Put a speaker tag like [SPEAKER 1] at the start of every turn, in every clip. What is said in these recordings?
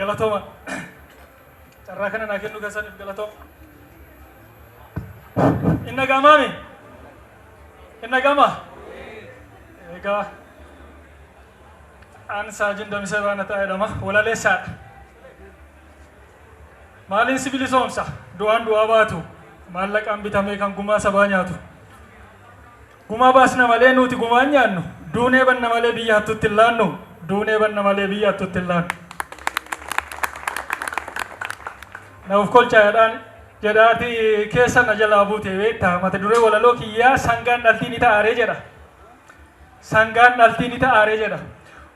[SPEAKER 1] Galatooma. Carraa kana naa kennuu keessaniif galatooma. Inni dhaga'amaami? Inni dhaga'amaa? Egaa an Saajin Damisee Baanataa jedhama. Walaleessaadha. Maaliin si bilisoomsa? Du'aan du'aa baatu. Maallaqaan bitamee kan gumaa sabaa nyaatu. Gumaa baasna malee nuti gumaa hin nyaannu. Duunee banna malee biyya hattutti hin laannu. Duunee banna malee biyya hattutti hin laannu. Na of kolchaa jedhaan jedhaati keessa na jalaa buute beektaa mata duree walaloo kiyyaa sangaan dhaltii ni ta'aaree jedha. Sangaan dhaltii ni ta'aaree jedha.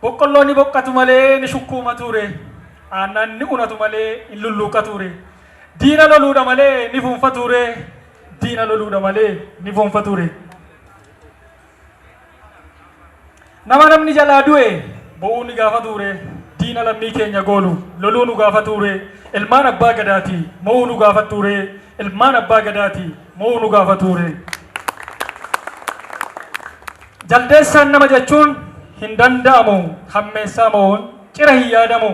[SPEAKER 1] Boqqolloo ni boqqatu malee ni shukkuumatuure. Aannan ni unatu malee hin lulluuqatuure. Diina loluudha malee ni fuunfatuure. Diina loluudha malee ni fuunfatuure. Nama namni jalaa du'e bo'uu ni gaafatuure. Diina lammii keenya goolu loluu nu gaafatuure. Ilmaan abbaa gadaati mo'uu nu gaafattuure. Ilmaan abbaa gadaati mo'uu nu gaafatuure. Jaldeessaan nama jechuun hin danda'amu. Hammeessaa mo'uun cira hin yaadamu.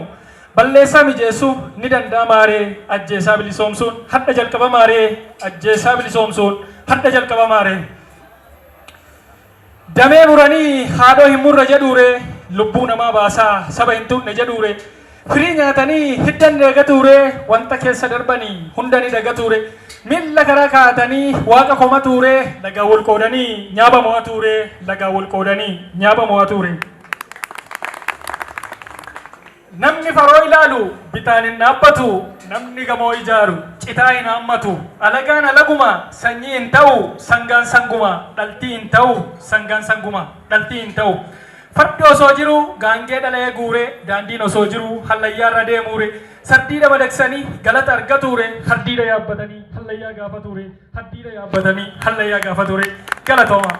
[SPEAKER 1] Balleessaa mijeessuu ni danda'amaaree? Ajjeesaa bilisoomsuun hadha jalqabamaaree? Ajjeesaa bilisoomsuun hadha jalqabamaaree? Damee muranii haadhoo hin murre jedhuuree? Lubbuu namaa baasaa saba hin tuqne jedhuuree? Firii nyaatanii hidda ni dagatuuree? Wanta keessa darbanii hunda ni dagatuuree? Miilla karaa kaa'atanii waaqa komatuuree? Lagaa wal qoodanii nyaaba mo'atuuree? Lagaa wal qoodanii nyaaba mo'atuuree? Namni faroo ilaalu bitaan hin dhaabbatu, namni gamoo ijaaru citaa hin haammatu. Alagaan alaguma, sanyii hin ta'u, sangaan sanguma, dhaltii hin ta'u, sangaan sanguma, dhaltii hin ta'u. Fardi osoo jiru gaangee dhala eeguure, daandiin osoo jiru hallayyaarra deemuure, sardiida madaqsanii galata argatuure, hardiida yaabbatanii hallayyaa gaafatuure, hardiida yaabbatanii hallayyaa gaafatuure. Galatooma.